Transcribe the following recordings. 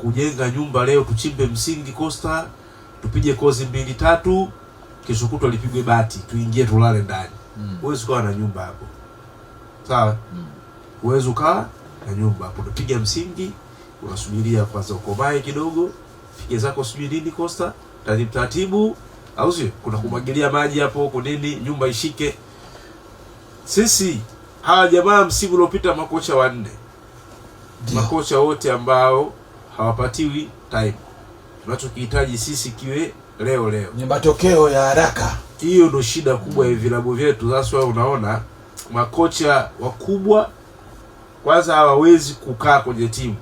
Kujenga nyumba leo tuchimbe msingi Costa, tupige kozi mbili tatu, kesho kutwa lipigwe bati, tuingie tulale ndani. Huwezi ukawa na nyumba hapo. Sawa? Huwezi ukawa na nyumba hapo. Unapiga msingi, unasubiria kwanza ukomae kidogo, pige zako sijui nini Costa, taratibu taratibu, au sio? Kuna kumwagilia maji hapo, huko nini, nyumba ishike. Sisi hawa jamaa msimu uliopita makocha wanne, makocha wote ambao hawapatiwi time. Tunachokihitaji sisi kiwe leo leo. Ni matokeo ya haraka. Hiyo ndo shida kubwa ya vilabu vyetu. Sasa wewe unaona makocha wakubwa kwanza hawawezi kukaa kwenye timu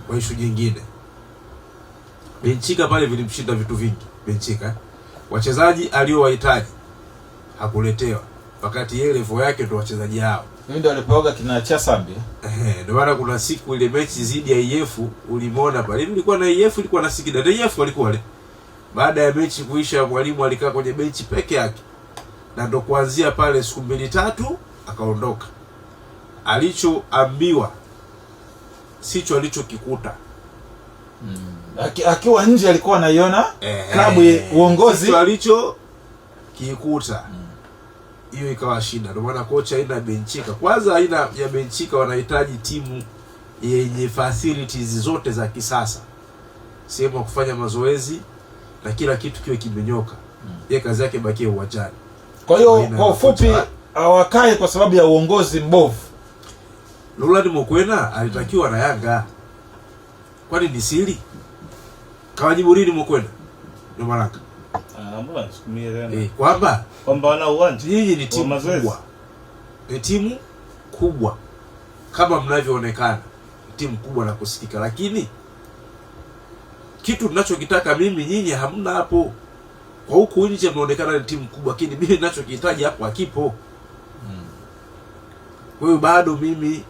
kwa ishu nyingine. Benchika pale vilimshinda vitu vingi. Benchika wachezaji aliowahitaji hakuletewa, wakati yeye level yake ndo wachezaji hao. Huyu ndio alipewaga kina Chasambi. Ndio maana kuna siku ile mechi zidi ya EF ulimwona pale. Hivi ilikuwa na EF, ilikuwa na Singida. Ndio EF walikuwa wale. Baada ya mechi kuisha, mwalimu alikaa kwenye benchi peke yake. Na ndo kuanzia pale siku mbili tatu akaondoka. Alichoambiwa sicho alichokikuta. Akiwa nje alikuwa anaiona klabu uongozi. Sicho alichokikuta. Hiyo ikawa shida. Ndio maana kocha aina Benchika. Kwanza aina ya Benchika wanahitaji timu yenye facilities zote za kisasa, sehemu ya kufanya mazoezi na kila kitu kiwe kimenyoka. Yeye kazi yake bakie uwanjani. Kwa hiyo Aina kwa ya ufupi kocha. hawakae kwa sababu ya uongozi mbovu. Roland Mokwena alitakiwa na Yanga. Kwani ni siri? Kawajibu lini Mokwena? Ndio Maraka. Mbona nisikumie tena? Kwamba Kwamba wana uwanja. nyinyi ni Wa timu mazoezi. kubwa. Ni timu kubwa kama mnavyoonekana, timu kubwa na kusikika, lakini kitu ninachokitaka mimi nyinyi hamna hapo. Kwa huku nje mnaonekana ni timu kubwa, lakini mimi ninachokihitaji hapo hakipo. Kwa hiyo bado mimi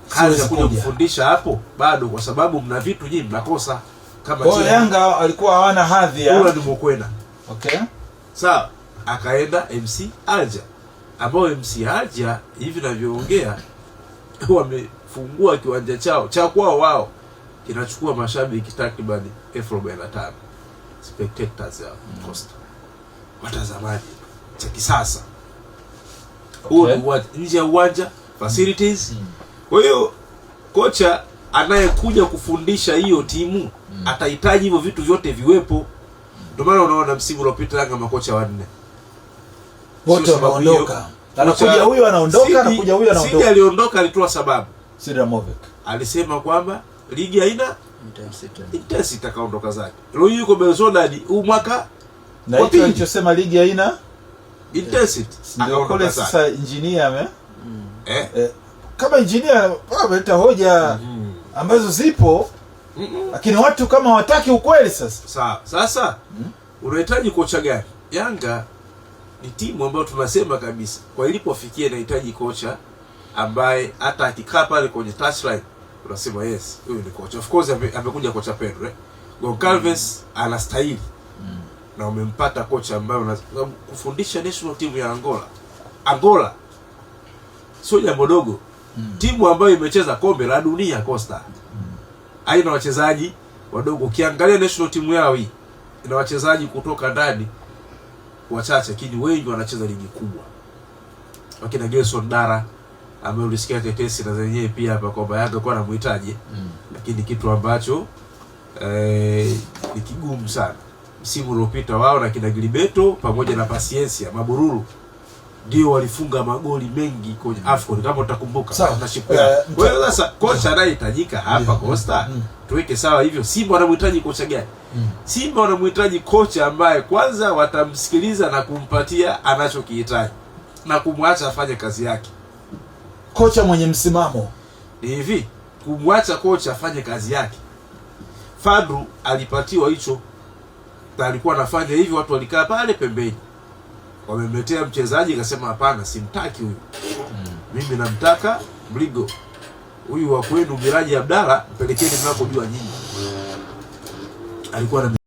kazi ya Siwezi kuja kuja. kufundisha hapo bado, kwa sababu mna vitu nyinyi mnakosa kama Kwa hiyo timu. Yanga alikuwa hawana hadhi ya. Roland Mokwena. Okay. Sawa, akaenda MC Alger, ambao MC Alger hivi navyoongea wamefungua kiwanja chao cha kwao wao, kinachukua mashabiki takriban 45,000 spectators ya Costa, watazamaji cha kisasa. Huo ni uwanja, nje ya uwanja facilities. Kwa hiyo kocha anayekuja kufundisha hiyo timu atahitaji hivyo vitu vyote viwepo. Ndio maana unaona msimu uliopita Yanga makocha wanne Wote Sio sababu wameondoka. hiyo. Anakuja Kocha huyu anaondoka, anakuja huyu Sidi anaondoka. aliondoka, alitoa sababu, Sidi Ramovic. alisema kwamba ligi haina Intensity. intensity, akaondoka zake. Leo hii yuko Belouizdad huu mwaka Na wa hicho pili. alichosema ligi haina intensity, ndio akaondoka kule zake. sasa engineer ame kama engineer ameleta hoja ambazo zipo, lakini watu kama hawataki ukweli sasa. Sawa. Sasa unahitaji kocha gani? Yanga ni timu ambayo tunasema kabisa kwa ilipofikia inahitaji kocha ambaye hata akikaa pale kwenye touchline unasema yes, huyu ni kocha. Of course amekuja kocha Pedro. Goncalves anastahili. Na umempata kocha ambaye kufundisha national team ya Angola. Angola sio jambo dogo. Timu ambayo imecheza kombe la dunia Costa. Haina wachezaji wadogo. Ukiangalia national team yao hii ina wachezaji kutoka ndani wachache, lakini wengi wanacheza ligi kubwa. Wakina Gelson Dara ambaye ulisikia tetesi na zenyewe pia hapa kwamba Yanga kwa anamhitaji, lakini kitu ambacho ni kigumu sana. Msimu uliopita wao na kina Gilberto pamoja na Paciencia Mabururu ndio walifunga magoli mengi kwenye AFCON kama utakumbuka. Sawa. Na Shipea. Kwa hiyo sasa kocha anayehitajika hapa Costa, tuweke sawa hivyo. Simba wanamhitaji kocha gani? Simba wanamhitaji kocha ambaye kwanza watamsikiliza na kumpatia anachokihitaji na kumwacha afanye kazi yake. Kocha mwenye msimamo. Ni hivi, kumwacha kocha afanye kazi yake. Fadlu alipatiwa hicho na alikuwa anafanya hivyo, watu walikaa pale pembeni, wamemletea mchezaji, akasema hapana, simtaki huyu, mimi namtaka Mligo huyu wa kwenu Miraji Abdalla, mpelekeni mnakojua nyinyi. Alikuwa na